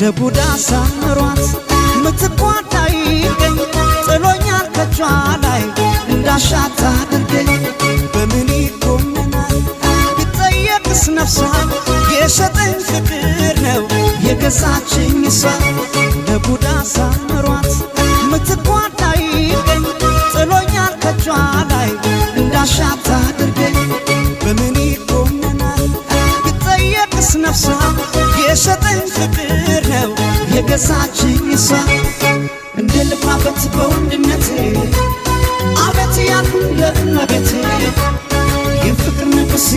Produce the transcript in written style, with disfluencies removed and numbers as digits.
ለቡዳ ሳምሯት ምትኳን አይገኝ፣ ጥሎኛል ከቿ ላይ እንዳሻት አድርገኝ። በምን ይኮነናል ቢጠየቅስ ነፍሷ? የሸጠኝ ፍቅር ነው የገዛችኝ እሷ። ለቡዳ ሳምሯት ምትኳን አይገኝ፣ ጥሎኛል ከቿ ላይ እንዳሻት አድርገኝ። በምን ይኮነናል ቢጠየቅስ ነፍሷ? የሸጠኝ ፍቅር ነው የገዛችኝ እሷ። እንደ ልኩራበት በወንድነቴ፣ አቤት ያልኩ ለእመቤቴ፣ የፍቅር ንጉሥ።